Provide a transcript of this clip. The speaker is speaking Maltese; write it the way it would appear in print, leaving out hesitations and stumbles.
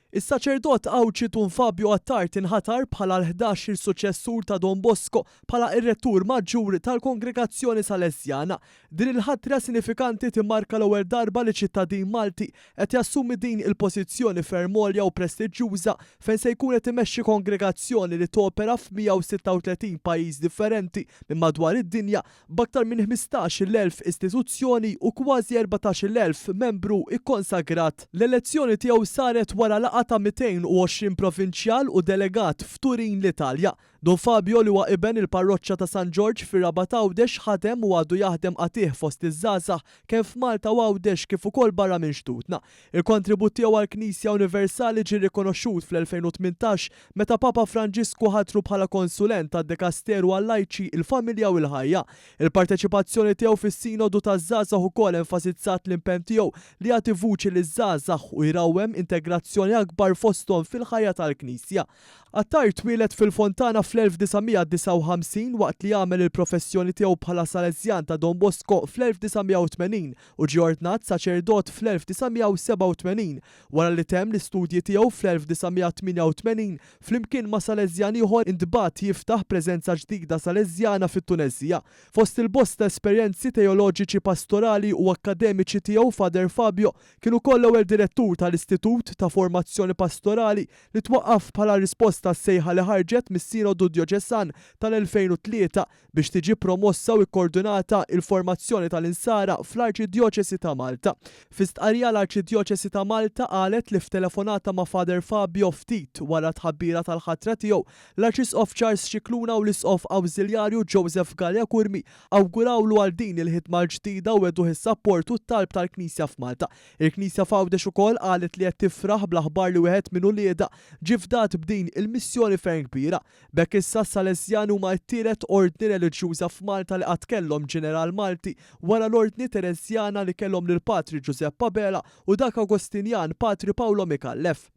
Is-saċerdot Għawdxi Dun Fabio Attard inħatar bħala l-ħdax-il suċċessur ta' Don Bosco bħala r-Rettur Maġġur tal-Kongregazzjoni Salesjana. Din il-ħatra sinifikanti timmarka l-ewwel darba li ċittadin Malti qed jassumi din il-pożizzjoni ferm għolja u prestiġġjuża fejn se jkun qed imexxi kongregazzjoni li topera f'136 pajjiż differenti minn madwar id-dinja b'aktar minn 15,000 istituzzjoni u kważi 14,000 membru kkonsagrat. L-elezzjoni tiegħu saret wara laqgħa ta' 220 provinċjal u delegat f'Turin l-Italja. Dun Fabio li huwa iben il-parroċċa ta' San Ġorġ fir-Rabat Għawdex ħadem u għadu jaħdem qatigħ fost iż-żgħażagħ kemm f'Malta u Għawdex kif ukoll barra minn xtutna. Il-kontribut tiegħu għall-Knisja Universali ġie rikonoxxut fl-2018 meta Papa Franġisku ħatru bħala konsulent tad-Dekasteru għal-Lajċi, il-Familja u l-Ħajja. Il-parteċipazzjoni tiegħu fis-Sinodu taż-Żgħażagħ ukoll enfasizzat l-impenn tiegħu li jagħti vuċi liż-żgħażagħ u jrawwem integrazzjoni akbar fosthom fil-ħajja tal-Knisja. Attard twieled fil-Fontana fl-1959 waqt li għamel il-professjoni tiegħu bħala Salesjan ta' Don Bosco fl-1980 u ġie ordnat saċerdot fl-1987 Wara li temm l-istudji tiegħu fl-1988, flimkien ma' Salesjan ieħor intbagħat jiftaħ preżenza ġdida Salesjana fit-Tuneżija. Fost il-bosta esperjenzi teoloġiċi pastorali u akkademiċi tiegħu Father Fabio kien ukoll l-ewwel direttur tal-Istitut ta' Formazzjoni Pastorali li twaqqaf bħala risposta għas-sejħa li ħarġet mis-Sinodu Djoċesan tal-2003 biex tiġi promossa u kkordinata il-formazzjoni tal-Insara fl-Arċidjoċesi ta' Malta. Fi stqarrija l-Arċidjoċesi ta' Malta qalet li f'telefonata ma' Father Fabio ftit wara t-tħabbira tal-ħatra tiegħu, l-Arċisqof Charles Scicluna u l-Isqof Awżiljarju Joseph Galea Curmi awgurawlu għal din il-ħidma l-ġdida u wegħduh is-sapport u t-talb tal-Knisja f'Malta. Il-Knisja f'Għawdex ukoll qalet li qed tifraħ bl-aħbar li wieħed minn uliedha ġie fdat b'din il-missjoni ferm kbira. B'hekk issa s-Salesjani huma t-tielet ordni reliġjuża f'Malta li qatt kellhom ġeneral Malti wara l-Ordni Tereżjana li kellhom lil Patri Ġużepp Abela u dak Agostinjan Patri Paolo Micallef.